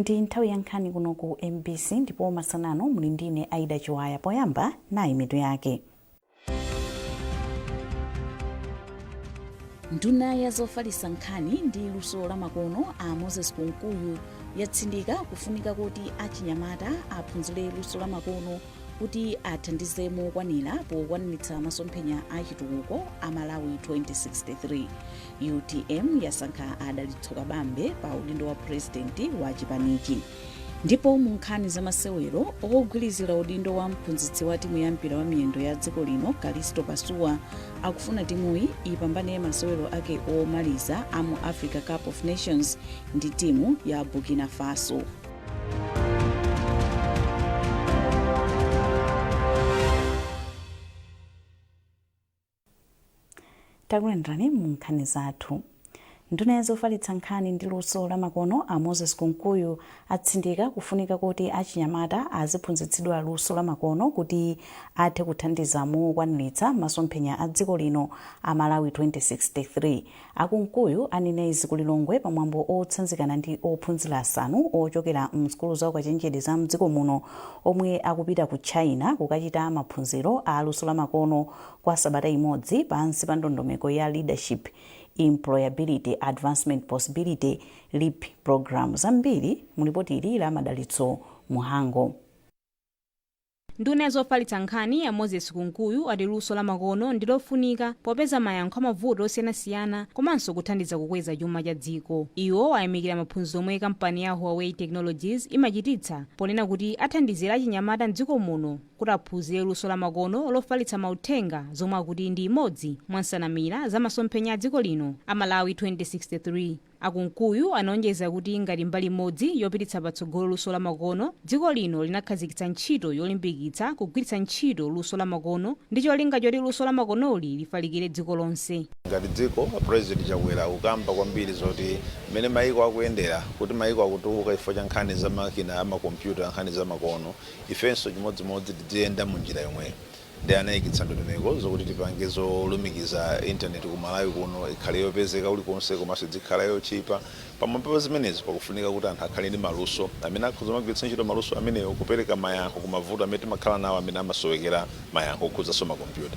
Ndi nthawi ya nkhani kuno ku MBC ndipo masanano muli ndine Aida Chiwaya. Poyamba nayi mitu yake. Nduna ya zofalitsa nkhani ndi luso lamakono a Moses Kunkuyu yatsindika kufunika kuti achinyamata aphunzire luso lamakono kuti athandize mokwanira pokwaniritsa masomphenya a chitukuko a Malawi 2063. UTM yasankha a Dalitso Kabambe pa udindo wa purezidenti wa chipanichi. Ndipo mu nkhani za masewero, ogwirizira udindo wa mphunzitsi wa timu ya mpira wa miyendo ya dziko lino Kalisto Pasuwa akufuna timuyi ipambane masewero ake omaliza a mu Africa Cup of Nations ndi timu ya Burkina Faso. Takulandirani mu nkhani zathu. Nduna ya zofalitsa nkhani ndi luso lamakono a Moses Kunkuyu atsindika kufunika kuti achinyamata aziphunzitsidwa luso lamakono kuti athe kuthandiza mokwaniritsa masomphenya a dziko lino a Malawi 2063. A Kunkuyu anena izi ku Lilongwe pa mwambo otsanzikana ndi ophunzira asanu ochokera m'sukulu za ukachenjede za mdziko muno omwe akupita ku China kukachita maphunziro a luso lamakono kwa sabata imodzi pansi pa ndondomeko ya Leadership Employability Advancement Possibility, LEAP, Programme. Zambiri mu lipoti ili la Madalitso Muhango. Nduna ya zofalitsa nkhani a Moses Kunkuyu ati luso la makono ndi lofunika popeza mayankho a mavuto osiyanasiyana komanso kuthandiza kukweza chuma cha dziko. Iwo ayamikira maphunziro omwe kampani ya Huawei Technologies imachititsa ponena kuti athandizira achinyamata mdziko muno kuti aphunzire luso la makono lofalitsa mauthenga zomwe akuti ndi imodzi mwa nsanamira za masomphenya a dziko lino a Malawi 2063. A Kunkuyu anaonjeza kuti ngati mbali imodzi yopititsa patsogolo luso la makono, dziko lino linakhazikitsa ntchito yolimbikitsa kugwiritsa ntchito luso la makono ndi cholinga choti luso la makonoli lifalikire dziko lonse. Ngati dziko, a President Chakwera akukamba kwambiri zoti mmene maiko akuyendera, kuti maiko akutukuka chifukwa cha nkhani za makina a makompyuta, nkhani za makono, ifenso chimodzimodzi tidziyenda mu njira yomweyo. Ndiye anaikitsa ndondomeko zokuti tipange zolumikiza intaneti ku Malawi kuno ikhale yopezeka kulikonse komanso idzikhala yotchipa. Pamwamba pa zimenezo pakufunika kuti anthu akhale ndi maluso amene akhoza kumagwiritsa ntchito maluso amenewo kupereka mayankho ku mavuto amene timakhala nawo amene amasowekera mayankho okhudzanso makompyuta.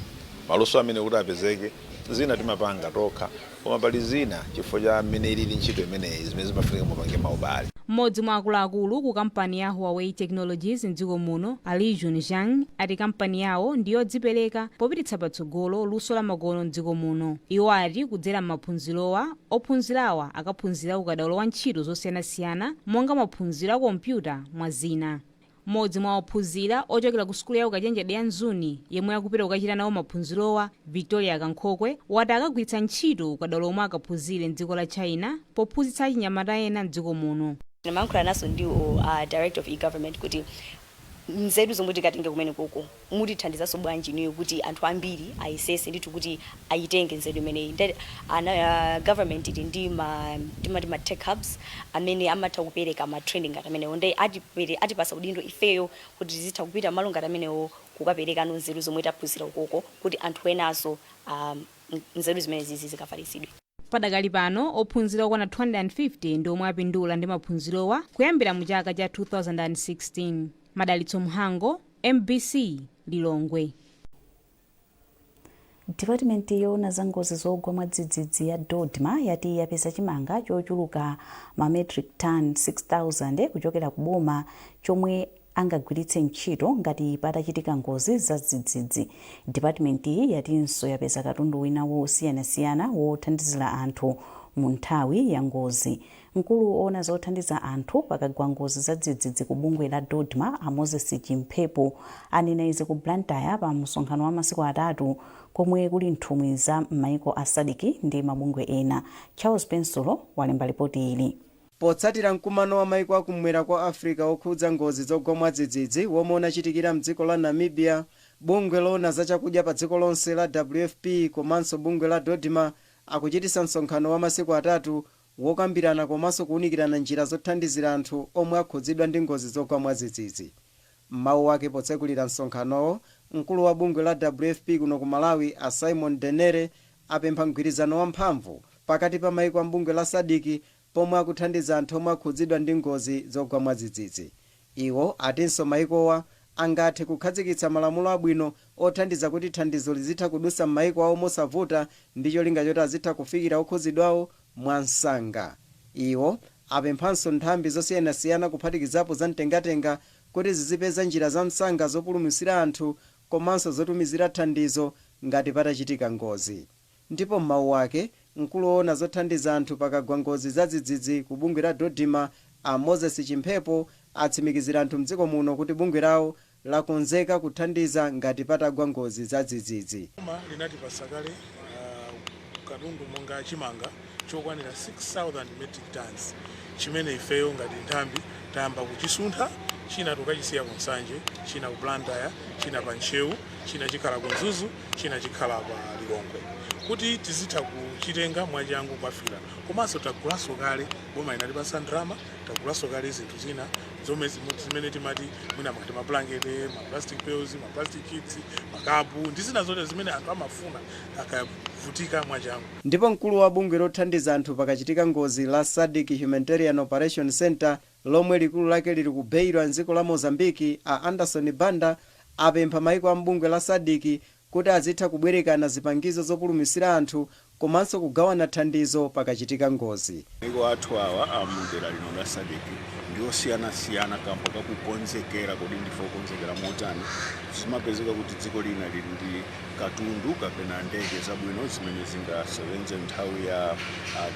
Maluso amenewo kuti apezeke, zina timapanga tokha Koma pali zina chifukwa cha mmene ilili ntchito imeneyi zimene zimafunika mupange maubale. Mmodzi mwa akuluakulu ku kampani ya Huawei Technologies mdziko muno, a Lijun Zhang, ati kampani yawo ndi yodzipereka popititsa patsogolo luso la makono mdziko muno. Iwo ati kudzera m'maphunzirowa, ophunzirawa akaphunzira ukadaulo wa ntchito zosiyanasiyana monga maphunziro a kompyuta mwa zina. Mmodzi mwa ophunzira ochokera ku sukulu ya ukachenjede ya Mzuni yemwe akupita kukachita nawo maphunzirowa, Victoria Kankhokwe, wati akagwiritsa ntchito ukadaulo omwe akaphunzire m'dziko la China pophunzitsa achinyamata ena m'dziko muno. Ndimayankhulananso ndi a Director of e-Government kuti nzeru zomwe tikatenge kumenekoko mutithandizanso bwanji inuyo kuti anthu ambiri ayesese ndithu kuti ayitenge nzeru imeneyi. Nde ana government ili ndi ma timati ma tech hubs amene amatha kupereka ma training ngati amenewo, nde atipasa udindo ifeyo kuti tizitha kupita malo ngati amenewo kukaperekano nzeru zomwe taphunzira ukoko kuti anthu enanso nzeru zimenezizi zikafalitsidwe. Padakali pano, ophunzira okwana 250 ndi omwe apindula ndi maphunzirowa kuyambira mu chaka cha 2016. Madalitso Mhango, MBC, Lilongwe. Dipatimenti yoona za ngozi zogwa mwadzidzidzi ya DoDMA yati yapeza chimanga chochuluka ma metric ton 6,000 kuchokera ku boma chomwe angagwiritse ntchito ngati patachitika ngozi za dzidzidzi. Dipatimentiyi yatinso yapeza katundu wina wosiyanasiyana wothandizira anthu mu nthawi ya ngozi. Mkulu woona zothandiza anthu pakagwa ngozi za dzidzidzi ku bungwe la DoDMA a Moses Chimphepo anena izi ku Blantyre pa msonkhano wa masiku atatu komwe kuli nthumwi za m'maiko a SADC ndi mabungwe ena. Charles Pensulo walemba lipoti ili. Potsatira mkumano wa maiko a kum'mwera kwa Africa wokhudza ngozi zogwa mwadzidzidzi womwe unachitikira mdziko la Namibia, bungwe loona za chakudya pa dziko lonse la WFP komanso bungwe la DoDMA akuchititsa msonkhano wa masiku atatu wokambirana komanso kuunikirana njira zothandizira anthu omwe akhudzidwa ndi ngozi zogwa mwadzidzidzi. M'mawu ake potsekulira msonkhanowo, mkulu wa bungwe la WFP kuno ku Malawi a Simon Denere apempha mgwirizano wamphamvu pakati pa maiko a m'bungwe la SADC Pomwe akuthandiza anthu omwe akhudzidwa ndi ngozi zogwa mwadzidzidzi, iwo atinso maikowa angathe kukhazikitsa malamulo abwino othandiza kuti thandizo lizitha kudusa m'maiko awo mosavuta, ndi cholinga choti azitha kufikira okhudzidwawo mwansanga. Iwo apemphanso nthambi zosiyanasiyana, kuphatikizapo za mtengatenga, kuti zizipeza njira za msanga zopulumutsira anthu komanso zotumizira thandizo ngati patachitika ngozi. Ndipo m'mawu ake, mkulu woona zothandiza anthu pakagwa ngozi zadzidzidzi ku bungwe la DoDMA, a Moses Chimphepo, atsimikizira anthu mdziko muno kuti bungwe lawo lakonzeka kuthandiza ngati patagwa ngozi zadzidzidzi. Boma linatipasa kale katundu monga chimanga chokwanira 6000 metric tons, chimene ifeyo ngati nthambi tayamba kuchisuntha. China tukachisiya ku Nsanje, china ku Blantyre, china pa Ntcheu, china chikhala ku Mzuzu, china chikhala pa Lilongwe, kuti tizitha kuchitenga mwachangu kukafika. Komanso tagulanso kale, boma inatipasa ndalama, tagulanso kale zinthu zina zomwe zimene timati mwina makati mablankete, ma plastic pails, ma plastic sheets, makapu ndi zina zote zimene anthu amafuna akavutika mwachangu. Ndipo mkulu wa bungwe lothandiza anthu pakachitika ngozi la SADC Humanitarian Operation Center, lomwe likulu lake lili ku Beira mdziko la Mozambiki, a Anderson Banda, apempha maiko a mbungwe la SADC kuti azitha kubwerekana zipangizo zopulumitsira anthu komanso kugawana thandizo pakachitika ngozi. Maiko athu awa amudera lino la SADC ndi osiyanasiyana kamba kakukonzekera. Kodi ndife okonzekera motani? Zimapezeka kuti dziko lina lili ndi katundu kapena ndege zabwino zimene zingasebenze nthawi ya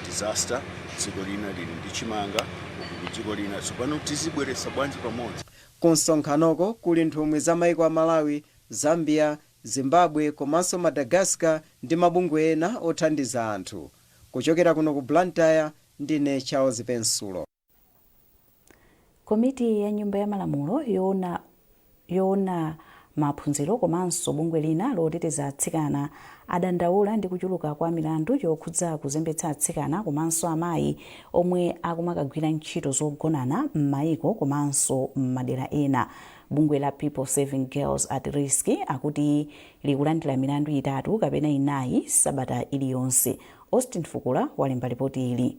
disaster, dziko lina lili ndi chimanga uku ku dziko lina. Tsopano tizibweretsa bwanji pamodzi? Ku msonkhanoko kuli nthumwi za maiko a Malawi, Zambia, Zimbabwe komanso Madagascar ndi mabungwe ena othandiza anthu. Kuchokera kuno ku Blantyre, ndine Charles Pensulo. Komiti ya Nyumba ya Malamulo yoona maphunziro komanso bungwe lina loteteza atsikana adandaula ndi kuchuluka kwa milandu yokhudza kuzembetsa atsikana komanso amayi omwe akumakagwira ntchito zogonana m'mayiko komanso m'madera ena. Bungwe la People Saving Girls at Risk akuti likulandira milandu itatu kapena inayi sabata iliyonse. Austin Fukula walemba ripoti ili.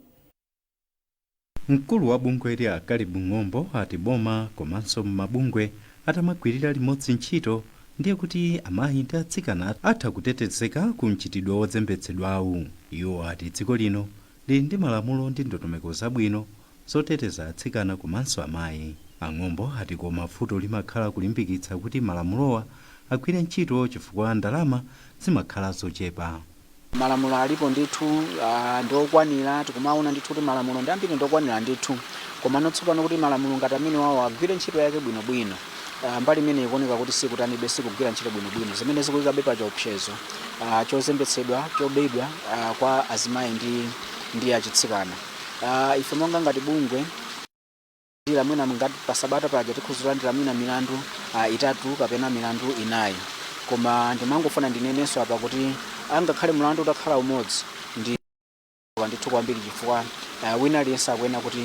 Mkulu wa bungweli, a Caleb Ng'ombo, ati boma komanso mabungwe atamagwirira limodzi ntchito, ndiye kuti amayi ndi atsikana atha kutetezeka ku mchitidwe wodzembetsedwawu. Iwo ati dziko lino lili ndi malamulo ndi ndondomeko zabwino zoteteza atsikana komanso amayi. Ang'ombo ati koma vuto limakhala kulimbikitsa kuti malamulowa agwire ntchito, chifukwa ndalama zimakhala zochepa. Malamulo alipo ndithu, ndiokwanira. Tikumaona ndithu kuti malamulo ndi ambiri, ndiokwanira ndithu. Komano tsopano kuti malamulo ngati amene wawo agwire ntchito yake bwinobwino, mbali imene ikuoneka kuti sikutanibe, sikugwira ntchito bwinobwino, zimene zikuyikabe pa chiopsezo chozembetsedwa, chobedwa kwa azimayi ndi achitsikana. Ife monga ngati bungwe ndira mwina ngati pasabata paja tikhuzulandira mwina milandu itatu kapena milandu inayi. Koma ndimangofuna ndinenenso apa kuti angakhale mlandu utakhala umodzi, ndi ndithu kwambiri, chifukwa wina aliyense akuyenera kuti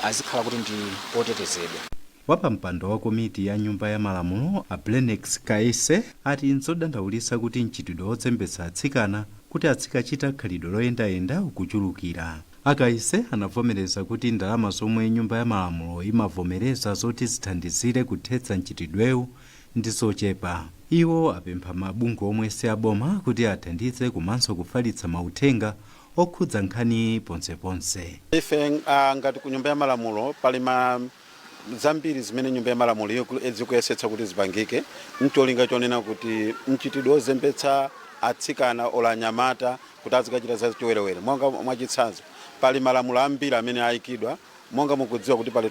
azikhala kuti ndi otetezedwa. Wapampando wa komiti ya Nyumba ya Malamulo, a Blenex Kaise, ati nzodandaulitsa kuti mchitidwe wodzembetsa atsikana kuti azikachita khalidwe loyendayenda ukuchulukira. Akaise anavomereza kuti ndalama zomwe Nyumba ya Malamulo imavomereza zoti zithandizire kuthetsa mchitidwewu ndi zochepa. Iwo apempha mabungwe omwe si aboma kuti athandize komanso kufalitsa mauthenga okhudza nkhani ponseponse. Ife ngati ku Nyumba ya Malamulo, pali ma zambiri zimene Nyumba ya Malamulo zikuyesetsa kuti zipangike mcholinga chonena kuti mchitidwe wozembetsa atsikana olo anyamata kuti azikachita zachiwerewere, monga mwachitsanzo pali malamulo ambiri amene ayikidwa, monga mukudziwa kuti pali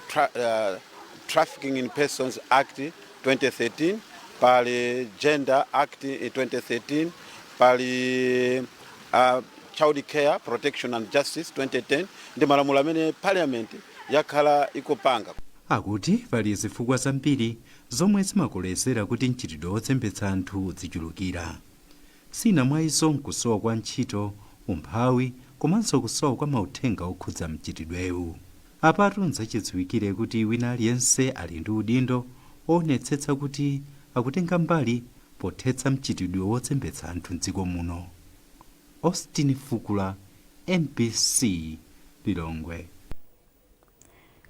Trafficking in Persons Act 2013, pali Gender Act 2013, pali Child Care Protection and Justice 2010, ndi malamulo amene Parliament yakhala ikupanga. Akuti pali zifukwa zambiri zomwe zimakolezera kuti mchitidwe wodzembetsa anthu uzichulukira. Zina mwa izo nkusowa kwa ntchito, umphawi komanso kusowa kwa mauthenga okhudza mchitidwewu. Apatu nzachidziwikire kuti wina aliyense ali ndi udindo oonetsetsa kuti akutenga mbali pothetsa mchitidwe wodzembetsa anthu mdziko muno. Austin Fukula, MBC, Lilongwe.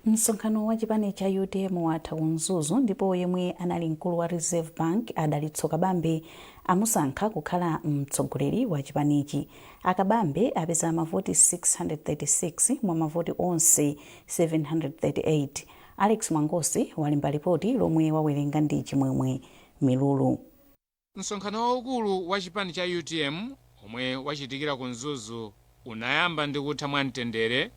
Msonkhano wa chipani cha UTM watha ku Mzuzu, ndipo yemwe anali mkulu wa Reserve Bank, a Dalitso Kabambe, amusankha kukhala mtsogoleri wa chipanichi. Akabambe apeza mavoti 636 mwa mavoti onse 738. Alex Mwangosi walemba ripoti lomwe wawerenga ndi Chimwemwe Milulu. Msonkhano waukulu wa chipani cha UTM omwe wachitikira ku Mzuzu unayamba ndi kutha mwamtendere,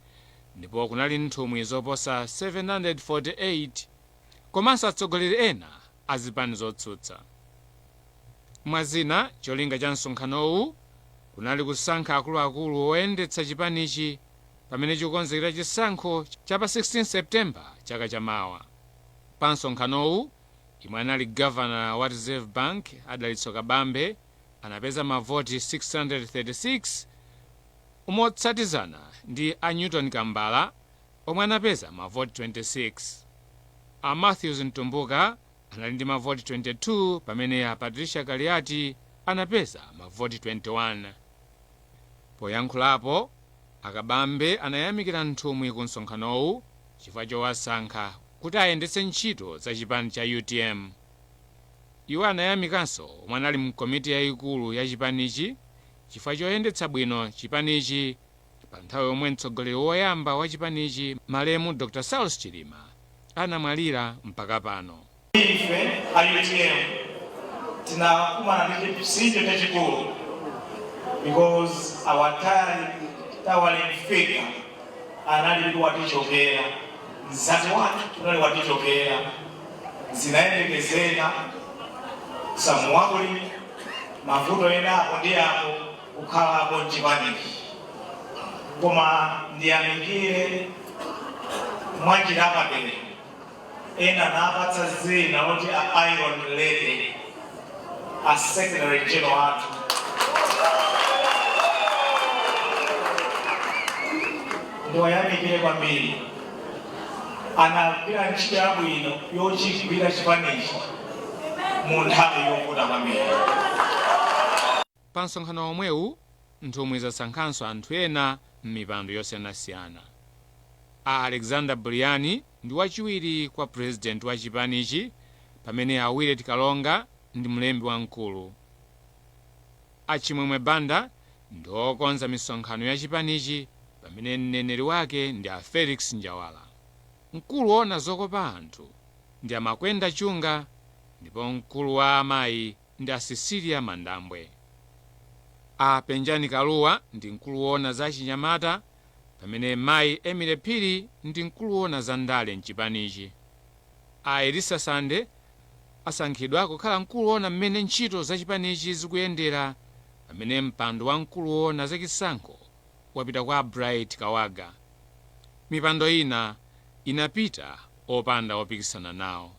ndipo kunali nthumwi zoposa 748 komanso atsogoleri ena a zipani zotsutsa. Mwazina, cholinga cha msonkhanowu kunali kusankha akuluakulu oyendetsa chipanichi pamene chikukonzekera chisankho cha pa 16 Septemba chaka chamawa. Pa msonkhanowu, imwe anali gavana wa Reserve Bank, Adalitso Kabambe, anapeza mavoti 636, umotsatizana ndi a Newton Kambala omwe anapeza mavoti 26. A Matthews Mtumbuka anali ndi mavoti 22, pamene a Patricia Kaliati anapeza mavoti 21. Poyankhulapo, Akabambe anayamikira nthumwi ku msonkhanowu chifukwa chowasankha kuti ayendetse ntchito za chipani cha UTM. Iwo anayamikanso omwe anali mkomiti yayikulu ya chipanichi chifukwa choyendetsa bwino chipanichi pa nthawi yomwe mtsogoleri woyamba wa chipanichi, malemu Dr Saulos Chilima, anamwalira mpaka pano. Ife a UTM tinakumana ndi chipsinjo chachikulu because our towering figure anali kuti watichokera, mzati wathu tunali watichokera. Zinayembekezeka samuwakuli mavuto ena apo ndi apo kukhalapo mchipanichi, koma ndiyamikire mwanjira apadera ena napatsa zina loti a Iron Lady, a Secretary General athu. Ndiwayamikire kwambiri, anagwira ntchito yabwino yochigwira chipanichi mu nthawi yovuta kwambiri. Pa msonkhano omwewu, nthumwi zasankhanso anthu ena m'mipando yosiyanasiyana. A Alexander Briani ndi wachiwiri kwa purezidenti wa chipanichi, pamene a Willet Kalonga ndi mlembi wamkulu. A Chimwemwe Banda ndi okonza misonkhano ya chipanichi, pamene mneneri wake ndi a Felix Njawala. Mkulu woona zokopa anthu ndi Amakwenda Chunga, ndipo mkulu wa amayi ndi a Cecilia Mandambwe. A Penjani Kaluwa ndi mkulu woona za chinyamata, pamene mayi Emily Phiri ndi mkulu woona za ndale mchipanichi. A Elisa Sande asankhidwa kukhala mkulu woona mmene ntchito za chipanichi zikuyendera, pamene mpando wa mkulu woona zachisankho wapita kwa Bright Kawaga. Mipando ina inapita opanda opikisana nawo.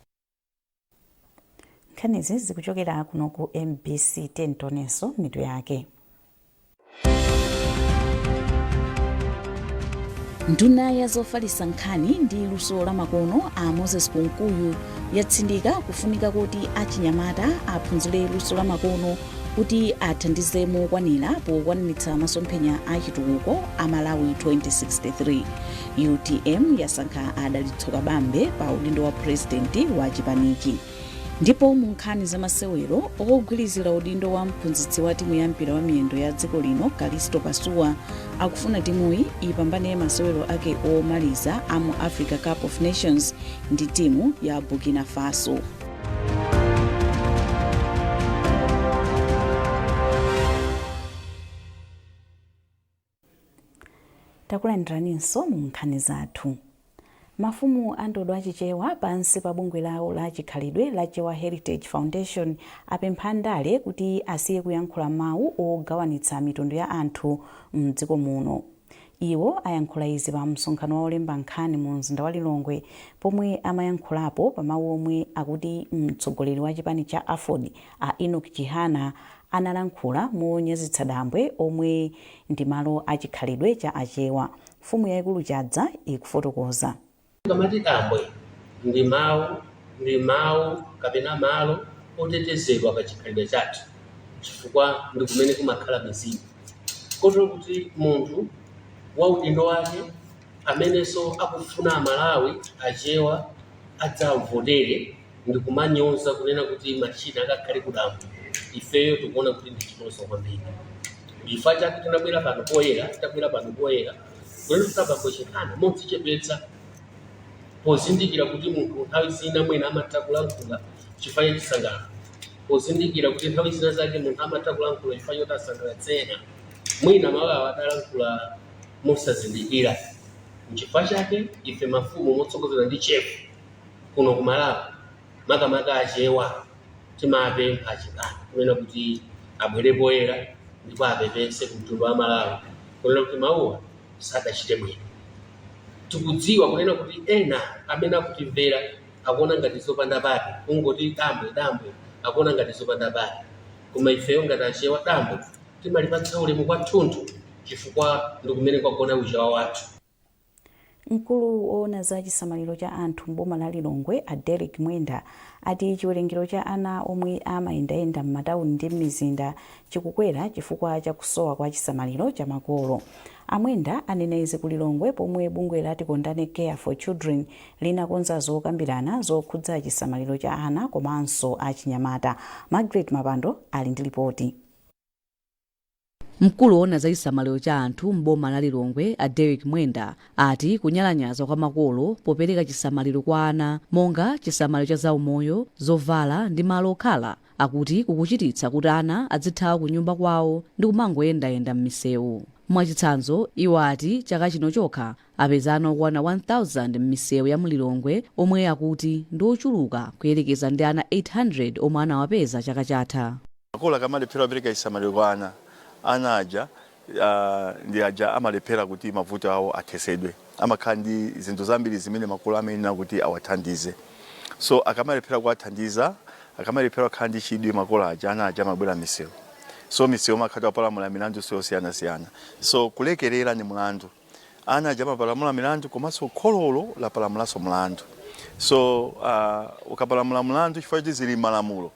Nkhanizi zikuchokera kuno ku MBC. Tentonenso mitu yake. Nduna ya zofalitsa nkhani ndi luso lamakono, a Moses Kunkuyu, yatsindika kufunika kuti achinyamata aphunzire luso lamakono kuti athandize mokwanira pokwaniritsa masomphenya a chitukuko a Malawi 2063. UTM yasankha Adalitso Kabambe pa udindo wa purezidenti wa chipanichi. Ndipo mu nkhani za masewero, ogwirizira udindo wa mphunzitsi wa timu ya mpira wa miyendo ya dziko lino, Kalisto Pasuwa, akufuna timuyi ipambane masewero ake omaliza a mu Africa Cup of Nations ndi timu ya Burkina Faso. Takulandiraninso mu nkhani zathu. Mafumu a ndodo achichewa pansi pa bungwe lawo la chikhalidwe la Chewa Heritage Foundation apempha ndale kuti asiye kuyankhula mawu ogawanitsa mitundu ya anthu mdziko muno. Iwo ayankhula izi pa msonkhano wa olemba nkhani mu mzinda wa Lilongwe, pomwe amayankhulapo pa mawu omwe akuti mtsogoleri wa chipani cha AFORD, a Enoch Chihana, analankhula monyazitsa dambwe omwe ndi malo achikhalidwe cha Achewa. Mfumu yayikulu Chadza ikufotokoza. Tikamati dambwe, ndi mawu kapena malo otetezedwa pa chikhalidwe chathu, chifukwa ndi kumene kumakhala mizimu, kotero kuti munthu wa udindo wake Amenenso akufuna Amalawi Achewa adzavotere ndi kumanyoza kunena kuti machina akakhale kudambo, ifeyo tikuona kuti ndi chitonzo kwambiri. Ndichifukwa chake tinabwera pano poyera, tabwera pano poyera kunena kuti abambo Chihana modzichepetsa, pozindikira kuti munthu nthawi zina mwina amatha kulankhula chifukwa cha chisangalalo, pozindikira kuti nthawi zina zake munthu amatha kulankhula chifukwa choti asangalatse ena, mwina mawu awo adalankhula mosazindikira. Nchifukwa chake ife mafumu motsogozedwa ndi chef kuno ku Malawi, makamaka Achewa, timapempha Achihana kunena kuti abwere poyera ndipo apepese ku mtundu wa Malawi kunena kuti mawuwa sadachite bwino. Tikudziwa kunena kuti ena amene akutimvera akuona ngati zopanda pake, kungoti dambwe dambwe akuona ngati zopanda pake, koma ifeyo ngati Achewa dambwe timalipatsa ulemu kwathunthu chifukwa ndi kumene kwagona uchewa wathu. Mkulu woona za chisamaliro cha anthu m'boma la Lilongwe, a Derek Mwenda, ati chiwerengero cha ana omwe amayendayenda m'matawuni ndi m'mizinda chikukwera chifukwa cha kusowa kwa chisamaliro cha makolo. Amwenda anena izi ku Lilongwe pomwe bungwe la Tikondane Care for Children linakonza zokambirana zokhudza chisamaliro cha ana komanso achinyamata. Margaret Mapando ali ndi ripoti. Mkulu woona za chisamaliro cha anthu m'boma la Lilongwe, a Derek Mwenda, ati kunyalanyaza kwa makolo popereka chisamaliro kwa ana, monga chisamaliro cha zaumoyo, zovala ndi malo okhala, akuti kukuchititsa kuti ana adzithawa ku nyumba kwawo ndi kumangoyendayenda m'misewu. Mwachitsanzo, iwo ati chaka chino chokha apeza ana okwana 1000 m'misewu ya mlilongwe, omwe akuti ndi ochuluka kuyerekeza ndi ana 800 omwe anawapeza chaka chatha. Makolo akamalephera kupereka chisamaliro kwa ana, ana aja ndi aja amalephera kuti mavuto awo athesedwe. Amakhala ndi zinthu zambiri zimene makolo amayenera kuti awathandize. So akamalephera kuwathandiza, akamalephera kukhala ndi chidwi makolo aja, ana aja amabwera misewu. So misewu amakhala apalamula milandu yosiyanasiyana. So kulekerera ni mlandu. Ana aja amapalamula milandu komanso khololo lapalamulanso mlandu. So ukapalamula mlandu chifukwa choti zili malamulo,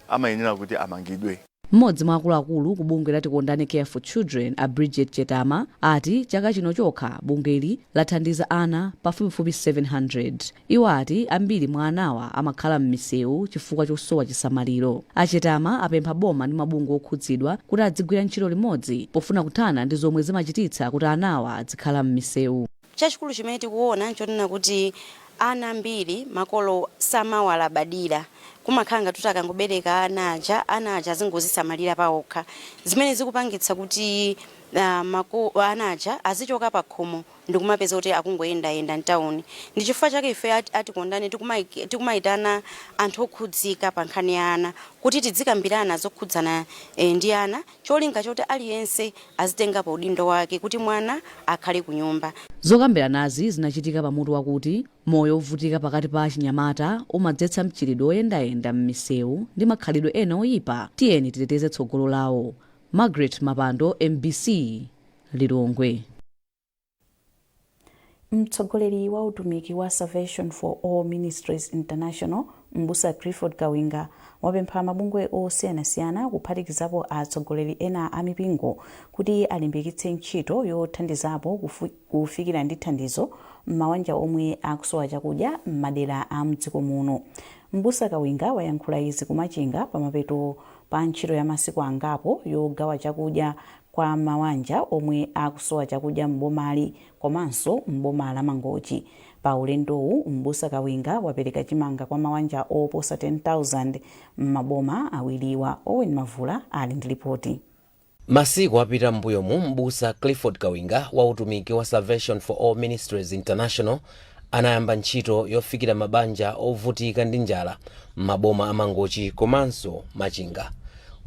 amayenera kuti amangidwe. Mmodzi mwa akuluakulu ku bungwe la Tikondane Care for Children, a Bridget Chetama, ati chaka chino chokha bungweli lathandiza ana pafupifupi 700. Iwo ati ambiri mwa anawa amakhala m'misewu chifukwa chosowa chisamaliro. Achetama apempha boma ndi mabungwe okhudzidwa kuti adzigwira ntchito limodzi pofuna kuthana ndi zomwe zimachititsa kuti anawa adzikhala m'misewu. Chachikulu chimene tikuona nchonena kuti ana ambiri makolo samawalabadira. Kumakhala ngati kuti akangobereka ana aja, ana aja azingozisamalira paokha, zimene zikupangitsa kuti ana aja azichoka pa khomo ndikumapeza kuti akungoyendayenda mtawuni. Ndi chifukwa chake ife atikondane tikumayitana anthu okhudzika pa nkhani ya ana kuti tidzikambirana zokhudzana ndi ana, cholinga choti aliyense azitengapo udindo wake kuti mwana akhale ku nyumba. Zokambiranazi zinachitika pamutu wakuti moyo wovutika pakati pa achinyamata umadzetsa mchitidwe woyendayenda m'misewu ndi makhalidwe ena oyipa, tiyeni titeteze tsogolo lawo. Margaret Mapando, MBC, Lilongwe. Mtsogoleri wa utumiki wa Salvation for All Ministries International, Mbusa Clifford Kawinga, wapempha mabungwe osiyanasiyana kuphatikizapo atsogoleri ena a mipingo kuti alimbikitse ntchito yothandizapo kufikira ndi thandizo m'mabanja omwe akusowa chakudya m'madera a mdziko muno. Mbusa Kawinga wayankhula izi kumachinga pamapeto pa ntchito ya masiku angapo yogawa chakudya kwa mabanja omwe akusowa chakudya m'bomali komanso m'boma la Mangochi. Pa ulendowu, Mbusa Kawinga wapereka chimanga kwa mabanja oposa 10,000 m'maboma awiriwa. Owen Mavula ali ndi ripoti. Masiku apita m'mbuyomu, Mbusa Clifford Kawinga wa utumiki wa Salvation for All Ministries International anayamba ntchito yofikira mabanja ovutika ndi njala m'maboma a Mangochi komanso Machinga.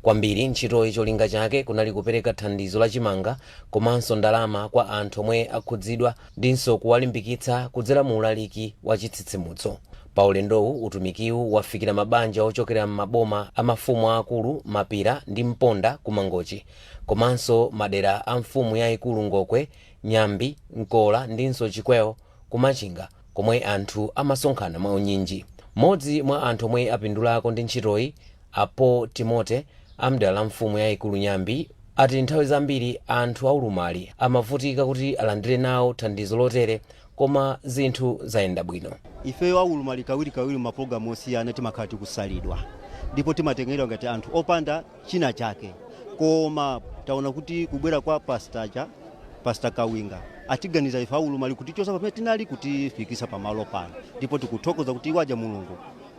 Kwambiri ntchitoyi cholinga chake kunali kupereka thandizo la chimanga komanso ndalama kwa anthu omwe akhudzidwa ndinso kuwalimbikitsa kudzera mu ulaliki wa chitsitsimutso. Pa ulendowu, utumikiwu wafikira mabanja ochokera m'maboma a mafumu aakulu Mapira ndi Mponda ku Mangochi, komanso madera a mfumu yayikulu Ngokwe, Nyambi, Nkola ndinso Chikwewo ku Machinga, komwe anthu amasonkhana mwaunyinji. Mmodzi mwa anthu omwe apindulako ndi ntchitoyi, a Paul Timote, amdera la mfumu yayikulu Nyambi, Ati nthawi zambiri anthu aulumali amavutika kuti alandire nawo thandizo lotere, koma zinthu zayenda bwino. Ifeyo aulumali kawirikawiri mapulogalamu osiyana timakhala tikusalidwa, ndipo timatengedwa ngati anthu opanda china chake. Koma taona kuti kubwera kwa Pastor Kawinga atiganiza ife aulumali kutichosa pamene tinali, kutifikisa pamalo pano, ndipo tikuthokoza kuti iwaja Mulungu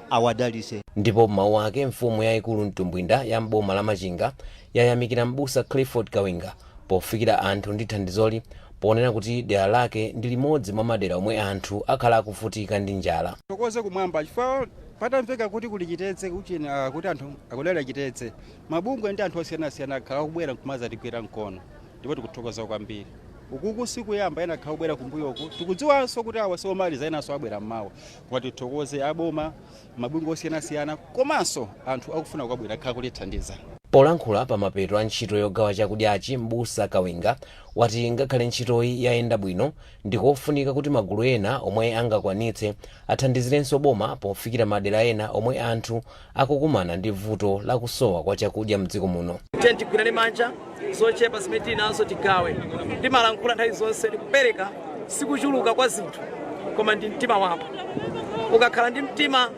awadalise. Ndipo m'mawu ake, mfumu yayikulu Mtumbwinda ya mboma la Machinga yayamikira m'busa Clifford Kawinga pofikira anthu ndi thandizoli, ponena kuti dera lake ndi limodzi mwa madera omwe anthu akhala akuvutika ndi njala. Tokoze kumwamba chifukwa patamveka kuti kuli chitedze kuchina, kuti anthu akudalira chitedze, mabungwe ndi anthu osiyanasiyana akhala akubwera nkumazatigwira mkono, ndipo tikuthokoza kwambiri. Ukuku sikuyamba, ena akhala kubwera kumbuyoku. Tikudziwanso kuti awa siomaliza, enanso abwera mmawa, koma tithokoze aboma, mabungwe osiyanasiyana komanso anthu akufuna kukabwera akhala kutithandiza. Polankhula pa mapeto a ntchito yogawa chakudyachi, m'busa Kawinga wati ngakhale ntchitoyi yayenda bwino, ndikofunika kuti magulu ena omwe angakwanitse athandizirenso boma pofikira madera ena omwe anthu akukumana ndi vuto lakusowa kwa chakudya mdziko muno. Tiye tigwirane manja, zochepa zimene tili nazo tigawe. Ndimalankhula nthawi zonse, ndikupereka sikuchuluka kwa zinthu, koma ndi mtima wako. Ukakhala ndi mtima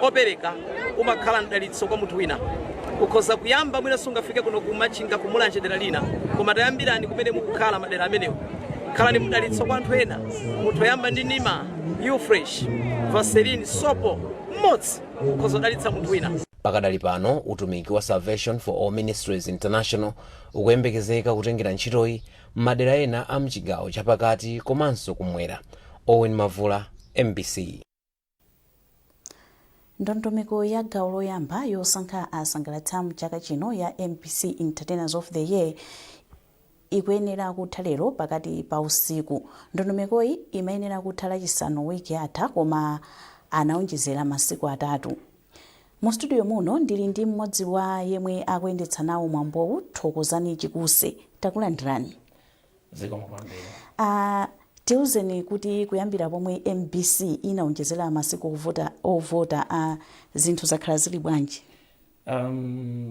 opereka, umakhala mdalitso kwa munthu wina. Ukhoza kuyamba, mwina sungafike kuno kuMachinga, kuMulanje, dera lina, koma tayambirani kumene mukukhala, madera amenewo. Khalani mdalitso kwa anthu ena. Munthu oyamba ndi nima, Ufresh, Vaseline, sopo mmodzi ukhoza kudalitsa munthu wina. Pakadali pano, utumiki wa Salvation for All Ministries International ukuyembekezeka kutengera ntchitoyi m'madera ena a mchigawo chapakati komanso kumwera. Owen Mavula, MBC. Ndondomeko ya gawo loyamba yosankha asangalatsa mchaka chino ya MBC Entertainers of the Year ikuyenera kutha lero pakati pa usiku. Ndondomekoyi imayenera kutha Lachisanu wiki yatha, koma anaonjezera masiku 3. Mu studio muno ndili ndi mmodzi wa yemwe akuyendetsa nawo mwambowu, Thokozani Chikuse. Takulandirani. Zikomo kwambiri. Tiuzeni kuti kuyambira pomwe MBC inaonjezera masiku ovota, zinthu zakhala zili bwanji?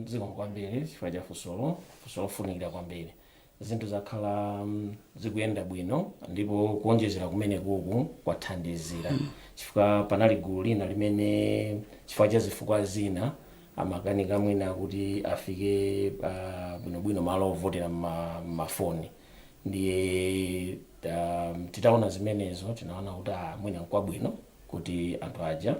Zikomo kwambiri chifukwa cha funsolo, funso lofunikira kwambiri. Zinthu zakhala zikuyenda bwino, ndipo kuonjezera kumene kuku kwathandizira, chifukwa panali gulu lina limene chifukwa cha zifukwa zina amakanika mwina kuti afike bwinobwino malo ovotera mmafoni. Ndiye titaona zimenezo, tinaona kuti mwina nkwabwino kuti anthu aja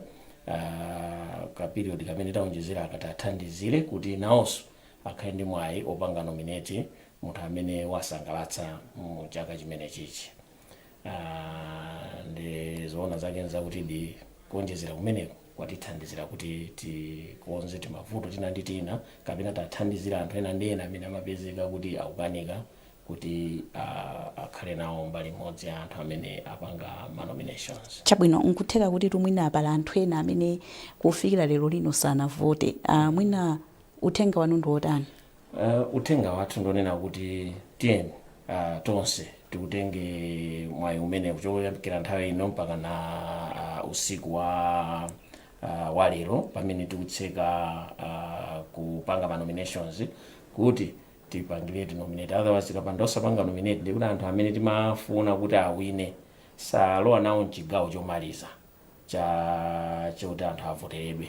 ka period kamene taonjezera akatithandizire kuti nawonso akhale ndi mwayi opanga nominate munthu amene wasangalatsa mu chaka chimene chichi. Ndi zoona zake nzakuti di kuonjezera kumeneko kwatithandizira kuti tikonze timavuto tina ndi tina, kapena tathandizira anthu ena ndi ena amene amapezeka kuti akukanika kuti akhale nawo mbali imodzi ya anthu amene apanga ma nominations. Chabwino, nkutheka kuti tumwina pala anthu ena amene kufikira lero lino sanavote. Mwina uthenga wanu ndi wotani? Uthenga wathu ndonena kuti tiyeni tonse tikutenge mwayi umene kuchokera nthawi ino mpaka na usiku wa lero pamene tikutseka kupanga ma nominations, kuti tipangire nominate. Otherwise, tikapanda osapanga nominate, ndikuti anthu amene timafuna kuti awine salowa nawo mchigawo chomaliza cha chokuti anthu avoteredwe.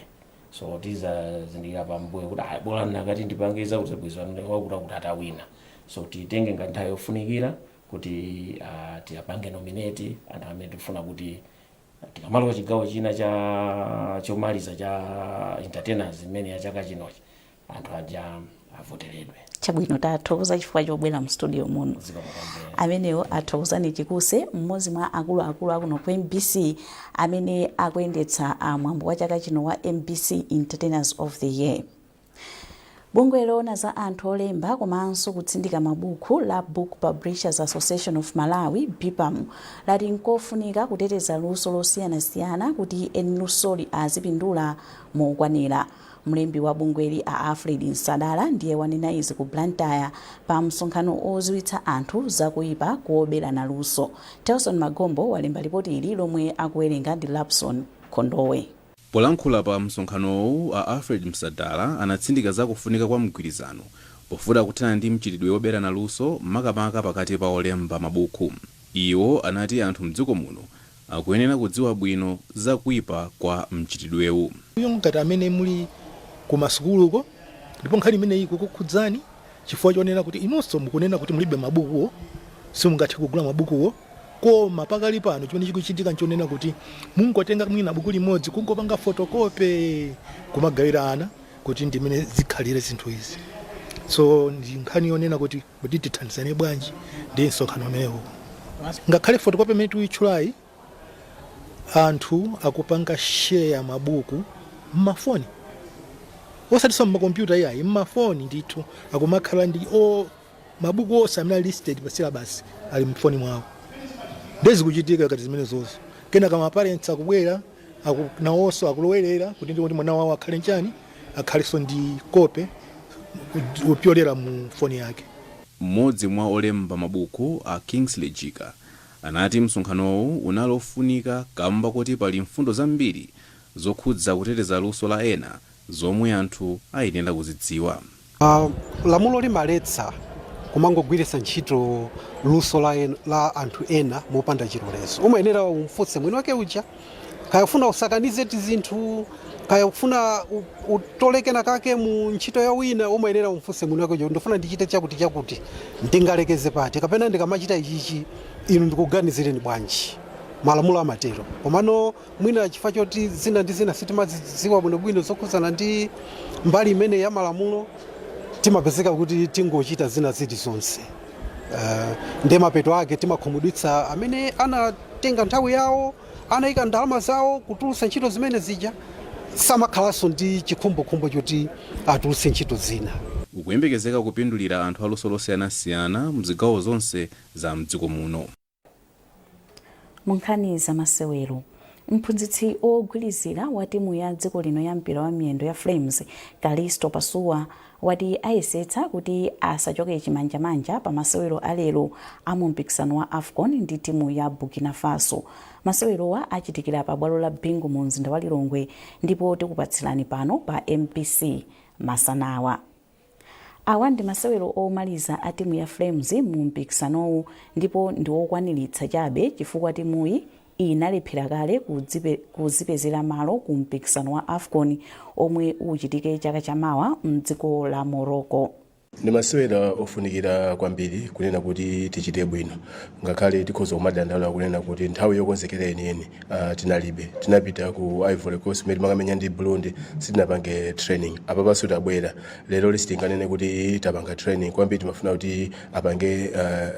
So tizazindikira pambuyo kuti ah, bola nakati ndipange zakuti bwizo wakuti kuti atawina. So titenge ngati nthawi yofunikira kuti tiyapange nominate anthu amene tikufuna kuti tikamalowa chigawo china cha chomaliza cha entertainers imene ya chaka chinochi, anthu aja avoteredwe. Chabwino, tathokoza chifukwa chobwera mu studio muno. Zikomo kwambiri. Amenewo aThokozani Chikuse, mmodzi mwa akuluakulu akuno ku MBC amene akuyendetsa mwambo wa chaka chino wa MBC Entertainers of the Year. Bungwe loona za anthu olemba komanso kutsindika mabuku la Book Publishers Association of Malawi, BPAM, lati nkofunika kuteteza luso losiyanasiyana kuti eni lusoli azipindula mokwanira. Mlembi wa bungweli a Alfred Msadala ndiye wanena izi ku Blantyre pa msonkhano odziwitsa anthu zakuipa kuoberana luso. Telson Magombo walemba ripoti ili lomwe akuwerenga ndi Lapson Kondowe. Polankhula pa msonkhanowu, a Alfred Msadala anatsindika za kufunika kwa mgwirizano Pofuna kuthana ndi mchitidwe woberana luso, makamaka pakati pa olemba mabuku. Iwo anati anthu mdziko muno akuyenera kudziwa bwino zakuipa kwa mchitidwewu. Uyo ngati amene muli ku masukuluko ndipo nkhani imeneyi ikukukhudzani chifukwa chonena kuti inunso mukunena kuti mulibe mabukuwo, simungathe kugula mabukuwo, koma pakali pano chimene chikuchitika nchonena kuti mungotenga mwina buku limodzi, kungopanga photocopy, kumagawira ana kuti ndimene zikhalire zinthu izi. So ndi nkhani yonena kuti kuti tithandizane bwanji ndi msonkhano umenewu. Ngakhale photocopy imene tikuyitchulayi, anthu akupanga share mabuku mmafoni, osatinso mmakompyuta iyayi, mmafoni ndithu. Akumakhala ndi o mabuku onse amene ali listed pa syllabus ali mfoni mwawo. Ndezikuchitika ngati zimenezozo. Kenaka ma parents akubwera nawonso akulowerera kuti ndi kuti mwana wawo akhale nchani, akhalenso ndi kope kupyolera mu foni yake. Mmodzi mwa olemba mabuku, a Kingsley Jika, anati msonkhanowu unali ofunika kamba kuti pali mfundo zambiri zokhudza kuteteza luso la ena zomwe anthu ayenera kuzidziwa. Lamulo limaletsa kumangogwiritsa ntchito luso la anthu ena mopanda chilolezo. Umayenera umfunse mwini wake uja, kaya ufuna usakanize tizinthu, kaya ufuna utole kena kake mu ntchito ya wina, umayenera umfunse mwini wake uja, ndifuna ndichite chakuti chakuti, ndingalekeze pati, kapena ndikamachita ichichi inu ndikuganizireni bwanji? Malamulo amatero. Komano mwina chifukwa choti zina ndi zina sitimazidziwa bwinobwino zokhudzana ndi mbali imene ya malamulo, timapezeka kuti tingochita zina zilizonse, ndiye mapeto ake timakhumudwitsa amene anatenga nthawi yawo, anayika ndalama zawo kutulutsa ntchito zimene zija, samakhalanso ndi chikhumbokhumbo choti atulutse ntchito zina. Ukuyembekezeka kupindulira anthu aluso losiyanasiyana mzigawo zonse za mdziko muno. Mu nkhani za masewero, mphunzitsi ogwirizira wa timu ya dziko lino ya mpira wa miyendo ya Flames, Kalisto Pasuwa, wati ayesetsa kuti asachoke chimanjamanja pa masewero alero a mu mpikisano wa AFCON ndi timu ya Burkina Faso. Masewerowa achitikira pa bwalo la Bingu mu mzinda wa Lilongwe ndipo tikupatsirani pano pa MBC masanawa. Awa ndi masewero omaliza a timu ya Flames mu mpikisanowu ndipo ndi okwaniritsa chabe chifukwa timuyi inalephera kale kuzipezera malo ku mpikisano wa AFCON omwe uchitike chaka chamawa mdziko la Morocco. Ndi masewera ofunikira kwambiri kunena kuti tichite bwino, ngakhale tikhoza kumadandaula kunena kuti nthawi yokonzekera yeniyeni tinalibe. Tinapita ku Ivory Coast kumene timakamenya ndi Burundi, sitinapange training. Apapanso tabwera lero, sitinganene kuti tapanga training kwambiri. Timafuna kuti apange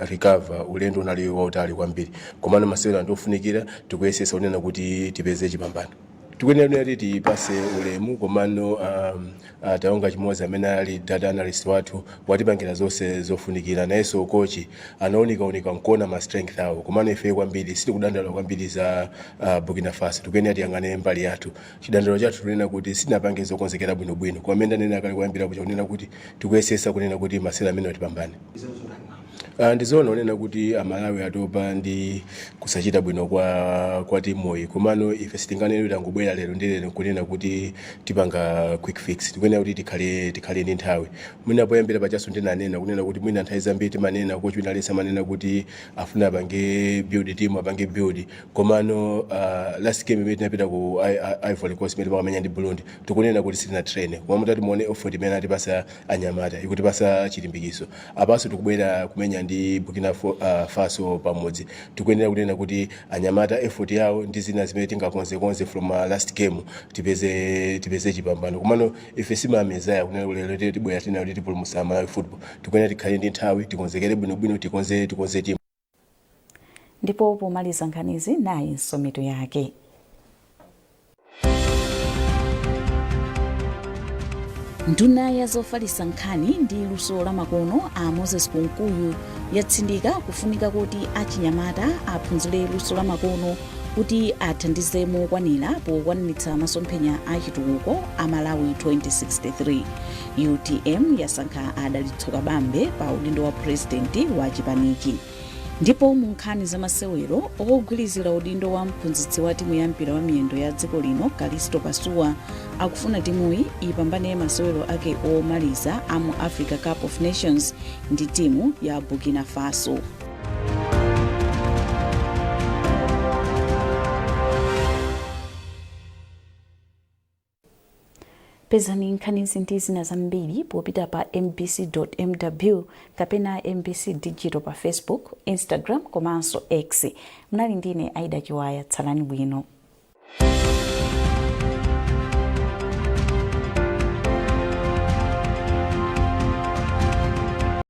recover, ulendo unali wautali kwambiri. Komano masewera ndi ofunikira, tikuyesesa kunena kuti tipeze chipambano. Tikuyenera kunena kuti tipase ulemu, komano Taonga Chimodzi amene ali data analyst wathu watipangira zonse zofunikira. Nayenso kochi anaonikaonika nkuona ma strength awo. Komano ife kwambiri sitikudandaula kwambiri za Burkina Faso. Tikuyenera tiyang'ane mbali yathu. Chidandaulo chathu tunena kuti sitinapange zokonzekera bwinobwino, koma amene ndanena kale kuyambira kuja kunena kuti tikuyesesa kunena kuti masewera amene tipambane. Ndizoona kunena kuti Amalawi atopa ndi kusachita bwino kwa timuyi, komano ife sitinganene kuti angobwera lero ndi lero kunena kuti tipanga quick fix. Tikuyenera kuti tikhale ndi nthawi. Mwina poyambira pachaso ndinanena kunena kuti mwina nthawi zambiri timanena, coach wina aliyense amanena kuti afuna apange build team, apange build, komano last game imene tinapita ku Ivory Coast imene timakamenya ndi Burundi, tikunena kuti sitina train, koma mutati muone effort imene atipasa anyamata, ikutipasa chilimbikiso. Apanso tikubwera kumenya ndi Burkina Faso pamodzi. Tikuyenera kunena kuti anyamata effort yawo ndi zina zimene tingakonzekonze from last game, tipeze chipambano. Komano ife simamezaya kunena kuti lero tibwera tina kuti tipulumutsa Malawi football. Tikuyenera tikhale ndi nthawi, tikonzekere bwinobwino, tikonze team. Ndipo pomaliza nkhanizi, nayinso mitu yake. Nduna ya zofalitsa nkhani ndi luso la makono, a Moses Kunkuyu, yatsindika kufunika kuti achinyamata aphunzire luso la makono kuti athandize mokwanira pokwaniritsa masomphenya a chitukuko a Malawi 2063. UTM yasankha a Dalitso Kabambe pa udindo wa purezidenti wa chipanichi. Ndipo mu nkhani za masewero, ogwirizira udindo wa mphunzitsi wa timu ya mpira wa miyendo ya dziko lino Kalisto Pasuwa akufuna timuyi ipambane masewero ake omaliza a mu Africa Cup of Nations ndi timu ya Burkina Faso. Pezani nkhanizi ndi zina zambiri popita pa mbc.mw kapena MBC Digital pa Facebook, Instagram komanso X. Mnali ndine Aida Chiwaya. Tsalani bwino.